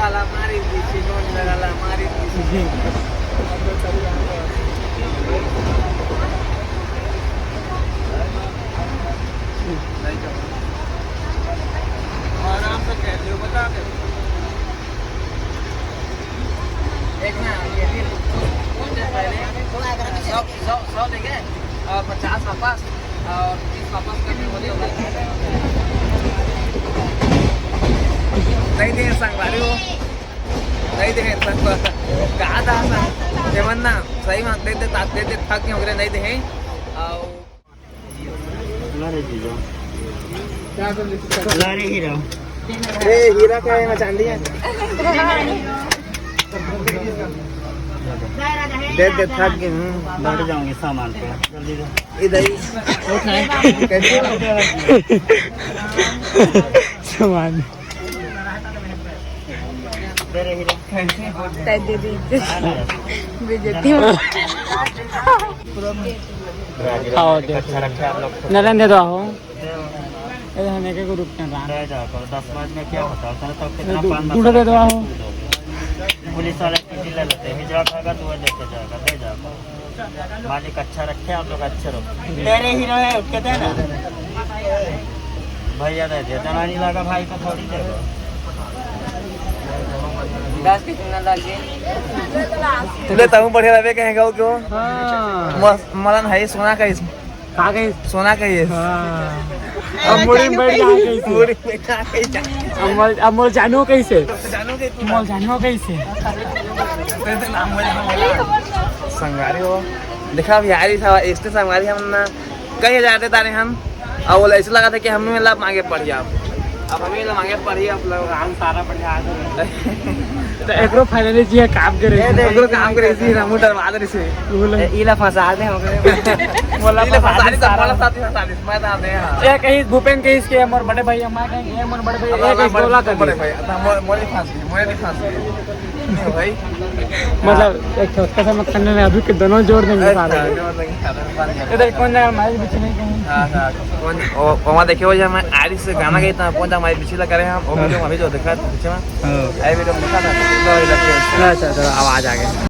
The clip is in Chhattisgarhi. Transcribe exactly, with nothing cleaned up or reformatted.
वाला मारी पीछे, नॉन वाला मारी पीछे। आराम से कह दो, बता दे। एक ना, ये भी कौन दे पहले? सौ, सौ, सौ देंगे और पचास वापस और तीस वापस करके बोले। नहीं दे संगवारी हो, नहीं दे संगवारी। कहा था ना, जेवन ना सही में दे दे, दे दे, थक गए, नहीं दे। और ला रे हीरा। ए, हीरा का है, मैं चांदी है। दे दे, थक गए हूँ। बैठ जाऊंगी सामान पे, जल्दी दे। इधर ही। कैसे? सामान। दे रे हीरा। कैसे? तै दे दी। बेइज्जती हो। खाओ दे। अच्छा रखे आप लोग। नरेंद्र दे दो हो। ए, हम एक एक रुपया दान। दे जाओ, तो दस पाँच में क्या होता है? उतना तो कितना पान दूसरा दे दो। पुलिस वाले पीटी ले लेते हैं, हिजड़ा खाएगा तो वो लेके जाएगा, दे जाओ। मालिक अच्छा रखे, आप लोग अच्छे रहो। तेरे हीरो है, उठ के दे ना। भैया दे दे, जनानी लगा भाई को थोड़ी दे दो। दस कितना लगे? ले ताऊ बढ़िया रहे कहेगा वो क्यों? हाँ। मस-, मलन है सोना का इसमें। का कही? सोना कही है। हाँ। अब मुड़ी में बैठ जाए कैसे? मुड़ी में बैठ जाए कैसे? अब मोर, अब मोर जानू कैसे? जानू के तू मोर जानू कैसे? तेरे से नाम बोले हम बोला। संगवारी हो। देखा अब यारी था, इसने संगवारी हम ना कई हजार देता रहे हम। अब बोला ऐसे लगा था कि हमें ला मांगे पड़ जाओ। अब हमें ला मांगे पड़ जाओ, आप लोग राम सारा बढ़िया आ गए। तो एकरो finally जी है काम करे। ये देख, एकरो काम करे, इसी रामू डरवा दे इसे। बोले। ए, इला फंसा दे हम। बोला इला फंसा फंसा दे, दे, सारा। बोला साथी फंसा दे, मैं तो दे, हाँ। ये कहीं भूपेन कहीं इसके मोर बड़े भाई, हमारे कहीं ये मोर बड़े भाई, अब ये कहीं हमारे बोला था बड़े भी। भाई, अब हम मोरे फंस गए, मोरे नहीं फंस गए। नहीं भाई। मतलब, एक छोटा सा मक्खन में अभी के दोनों जोड़ देंगे अच्छा, सारे। दोनों देंगे, सारे फंस गए। इधर कौन जगह माइक भी नहीं कहीं। हाँ, हाँ, कौन, ओ, वहाँ देखिए, वो जो मैं आरिस से गाना गई था, कौन सा माइक पीछे लगा रहे हैं हम, वो वीडियो अभी जो दिख रहा है पीछे में। हाँ। ये वीडियो में दिखा था, तो अभी लग गया। अच्छा, चलो, आवाज आ गई।